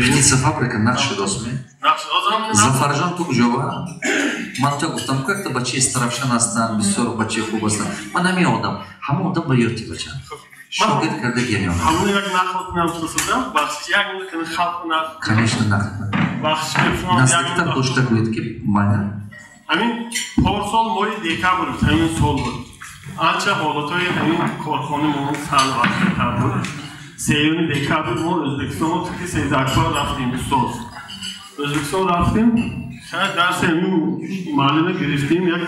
Птицефабрика нақш шудосме? Зафарҷон, ту куҷо ба? Ман то гуфтам, ку якта бачаи Истаравшан ҳастанд, бисёр бачаи хуб ҳастанд. Ман ҳамин одам, ҳамон одам ба ёд ти бача. Шогирд карда гирён. Ҳамон як нақл кунам сусудам, бахшиш як халқ нақл. Конечно, нақл. Бахшиш. Наздиктар дошта гӯед ки майна. Ҳамин порсол моҳи декабр буд, ҳамин сол буд. Анча ҳолатҳои ҳамин корхонаи мо сал васеътар буд. 3 декабр мо Ӯзбекистон тики Сейдакбар рафтем, устоз. Ӯзбекистон рафтем, шояд дарси ҳамин муаллима гирифтем, як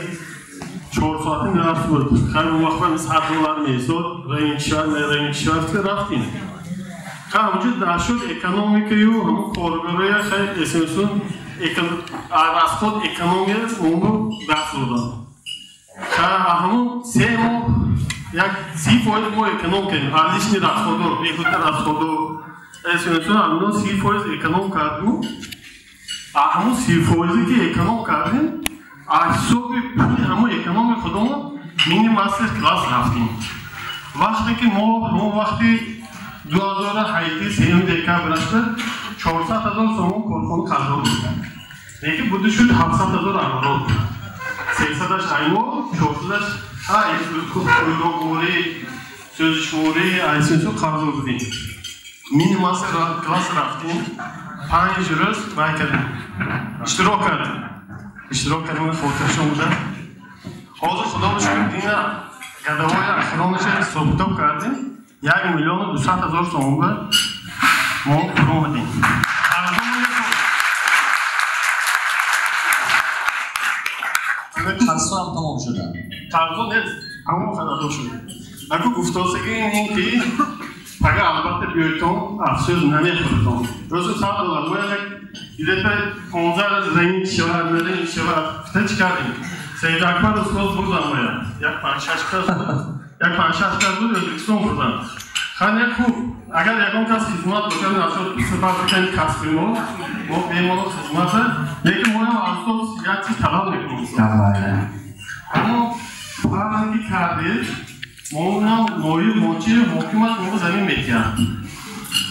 4 соати дарс буд. Хайр, он вақт ман $100 меистод, раин кишвар, раин кишвар рафтем. Хайр, ҳамонҷо дар шуд экономикаю ҳамон коргароя, хайр, СМС расход экономия момо дарс додам. Хайр, ҳамон 3 моҳ як 30% мо эконом кардем. Лишний расходо, беҳуда расходо, СМС ҳамон 30% эконом кардем. Ҳамон 30%-е ки эконом кардем, аз ҳисоби пули ҳамон экономи худамон мини мастер класс рафтем. Вақте ки мо ҳамон вақти 2018 3 декабр ашта 400 000 сомон корхона қарздор буд. Лекин буду шуд 700 000 оборот. 300-аш аймо, 400-аш договорӣ, сӯзишворӣ, айсинсу қарздор будем. Мини мастер класс рафтем, 5 рӯз вай кардем. Иштирок кардем. Иштирок кардем, хотиршон буда. Ҳозир Худо шукр, дина годовой охиронаша ҳисоб-китоб кардем. 1 200 000 сомон ба мо фуромадем. Қарзҳо ҳам тамом шуданд. Қарзҳо нест, ҳамон қадар шуд. Аку гуфтосаги ин ки агар албатта биёйтон, афсӯс намехӯрдон. Рӯзи $100 мо як где-то 15 рӯз раин кишвар, нарин кишвар фита чӣ кардем? Сейдакбар устоз бурдан моя. Як 5-6 кас буд. Як 5-6 кас буд, Ӯзбекистон бурдан. Хеле хуб. Агар ягон кас хизмат бошад, насод фабрикаи касби мо, мо бемалол хизмат, лекин мо ҳам аз устоз як чиз талаб мекунем. Аммо фарқе ки кардед, мо ҳам ноиб мочи ҳокимат моро замин метиҳад.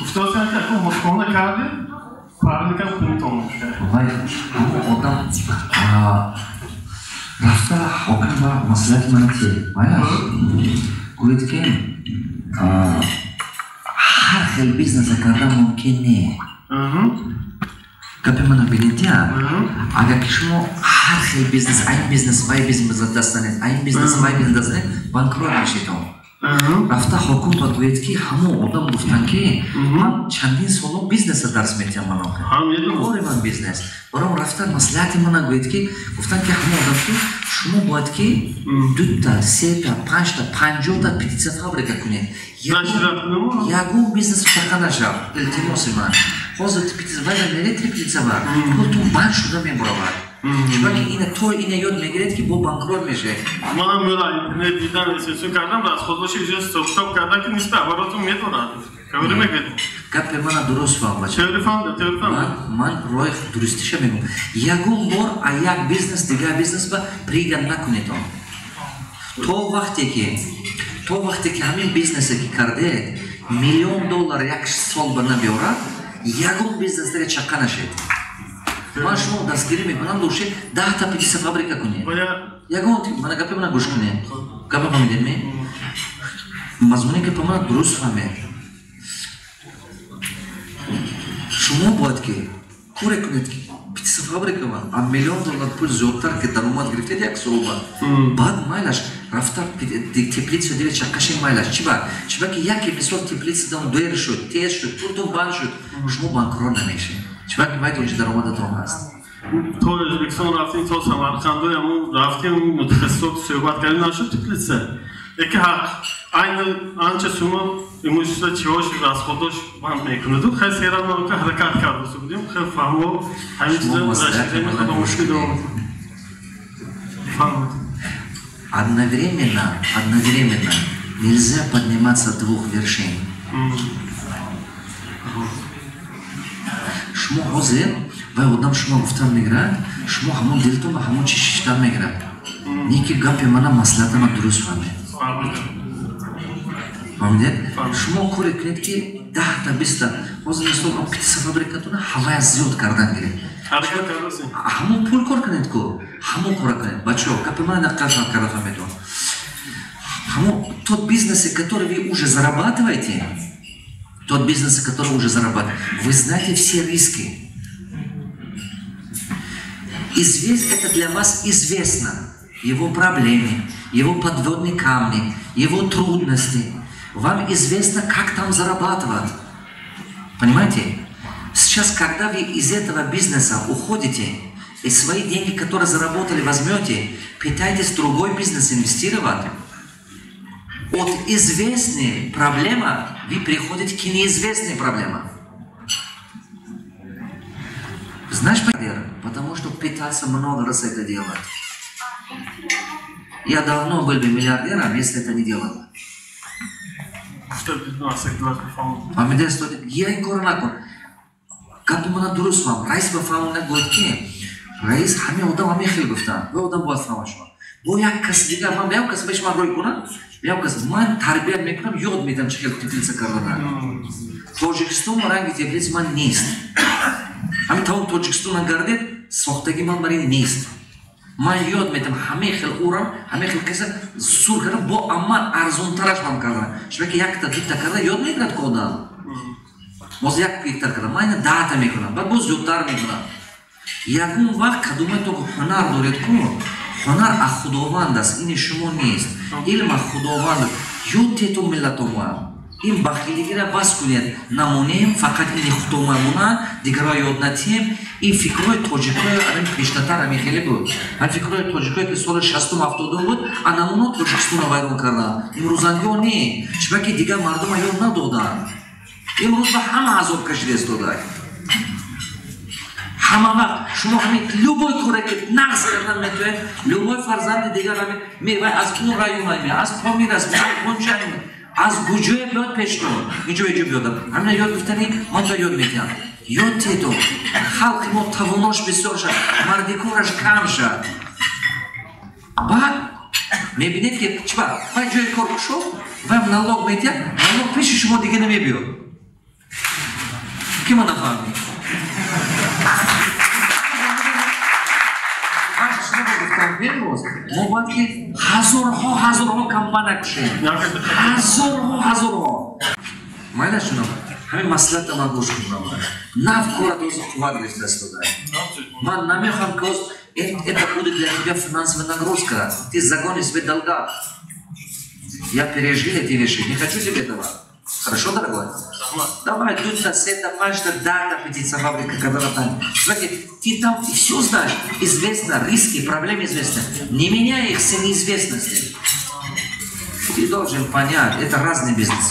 Устоз ки аку ҳокимона кардед, фарқикам кунитон. Вай, ҳамон одам рафта ҳоким ба маслиҳати ман ки, майаш гӯед ки ҳар хел бизнеса кардан мумкин не. Гапи мана бинед, агар ки шумо ҳар хел бизнес, айн бизнес, вай бизнес даст занед, айн бизнес, вай бизнес даст занед, банкрот мешедон. Рафта ҳоким ба гӯед ки ҳамон одам гуфтанд ки ман чандин соло бизнеса дарс метиҳам ман охир. Кори ман бизнес. Баром рафта маслиҳати мана гӯед ки гуфтанд ки ҳамон одам ки шумо бояд ки 2та, 3та, 5та, 50та птицефабрика кунед. Ягон бизнес чақа нашав. Илтимоси ман. Ҳозир вайра меред теплица ба, пултон банд шуда мебуравад. Чунки ина то ина ёд мегиред ки бо банкрот мешавед. Манам ёда интернет дидан СС кардам, расходоши уже стоп кардам ки нисбат оборотум медорад. Каври мегӯед. Гапи мана дуруст фаҳм бача. Теори фаҳм, теори фаҳм. Ман роҳи дурустиша мегӯям. Ягон бор а як бизнес дигар бизнес ба приган накунед он. То вақте ки ҳамин бизнесе ки кардед, $1 миллион як сол ба набиёрад, ягон бизнес дига чақа нашед. Ман шумо дастгирӣ мекунам, лучше 10та птицефабрика кунед. Ягон мана гапи мана гӯш кунед. Гапа фаҳмидед ме? Мазмуни гапа мана дуруст фаҳмед. Шумо бояд ки коре кунед ки птицефабрика ва $1 миллион пул зиёдтар ки даромад гирифтед як сол ба. Баъд майлаш рафта теплица дига чаққаши майлаш. Чӣ ба? Чӣ ба ки яке мисол теплица дам дер шуд, тез шуд, пултон банд шуд, шумо банкрот намешед. Чӣ ба ки вай онҷо даромадатон ҳаст. То Ӯзбекистон рафтем, то Самарқандо ҳамон рафтем, мутахассисот суҳбат кардем, нашуд теплица. Яке ҳақ айна анча сума имущество чиҳош расходош банд мекунаду. Хеле серам ка ҳаракат карда будем, хеле фаҳмо ҳамин чиза расширение худо мушкил дорад. Фаҳмид. Одновременно нельзя подниматься двух вершин. Шумо ҳозир вай одам шумо гуфтан мегирад, шумо ҳамон дилтон ва ҳамон чи шиштан мегирад. Не ки гапи мана маслиҳатама дуруст фаҳмед. Фаҳмидед? Шумо коре кунед ки 10 та, 20 та. Ҳозир, мисол, птицефабрикатона ҳавая зиёд кардан гиред, ҳамон пул кор кунед ку, ҳамон кора кунед. Бачаҳо, гапи ман дақиқа карда фаҳмедон. Ҳамон тот бизнесе, который вы уже зарабатываете, тот бизнес, который уже зарабатываете, вы знаете все риски. Это для вас известно: его проблемы, его подводные камни, его трудности. Вам известно, как там зарабатывать, понимаете? Сейчас, когда вы из этого бизнеса уходите и свои деньги, которые заработали, возьмете, пытаетесь в другой бизнес инвестировать, от известной проблемы вы приходите к неизвестной проблеме. Знаешь, потому что пытался много раз это делать. Я давно был бы миллиардером, если это не делал. Фаҳмида, я ин корро накун. Гапи мана дуруст фаҳм. Раис ба фаҳм нагӯяд, ки раис ҳамин одам ҳамин хел гуфтанд. Ва одам бояд фаҳмад шумо. Бо як кас дигар, ман як кас беш ман рой кунам, як кас ман тарбият мекунам, ёд медам чӣ хел теплица кардан. Тоҷикистон ранги теплица ман нест. Ҳамин тамом Тоҷикистона гардед, сохтагӣ ман барин нест. Ман ёд метам ҳамин хел урам, ҳамин хел каса сур кардам, бо амман арзонтараш ман кардам. Чунки якта, дута карда ёд мегирад ку одам. Боз 1 гектар кардам, ман ина 10 та мекунам, баъд боз зиёдтар мекунам. Ягон вақт кадомето ҳунар доред ку, ҳунар аз Худованд аст, ини шумо нест. Илм аз Худованд аст. Ёд тету миллатома. Ин бахилигира бас кунед. Намонем, фақат ини худомамона, дигарро ёд натиҳем. Ин фикрҳои тоҷикҳои ҳамин пештатар ҳамин хеле буд. Ҳамин фикрҳои тоҷикҳое, ки соли 60-ум, 70-ум буд, а намуно Тоҷикистонро вайрон карданд. Имрӯзангиҳо не, чунки дигар мардума ёд надоданд. Имрӯз ба ҳама азоб кашида истода. Ҳама вақт шумо ҳамин любой коре ки нағз кардан метавонед, любой фарзанди дигар ҳамин мевай аз он район ме, аз Помир аст, аз Конча, аз куҷое биёд пештон, инҷо иҷо биёдам. Ҳамина ёд гуфтани ман то ёд метиҳам. Ёд тедо. Халқи мо тавонош бисёр шад, мардикораш кам шад. Баъд мебинед, ки чиба вай ҷои кор кушод, вай налог метиҳад, налог пеши шумо дига намебиёд. Ки ма нафаҳмид? Мо бояд ки ҳазорҳо, ҳазорҳо компания кушем, ҳазорҳо, ҳазорҳо. Майла шунам, ҳамин маслиҳата ман гӯш кунам. Нав корат ҳозир қувват гирифта истода. Ман намехоҳам, ки ҳозир это будет для тебя финансовая нагрузка, ты загонишь себе долга. Я пережил эти вещи, не хочу тебе этого. Хорошо, дорогой? Давай, дута, сета, панчта, дата, птицефабрика, когда там. Смотри, ты там все знаешь, известно, риски, проблемы известны. Не меняй их с неизвестности. Ты должен понять, это разный бизнес.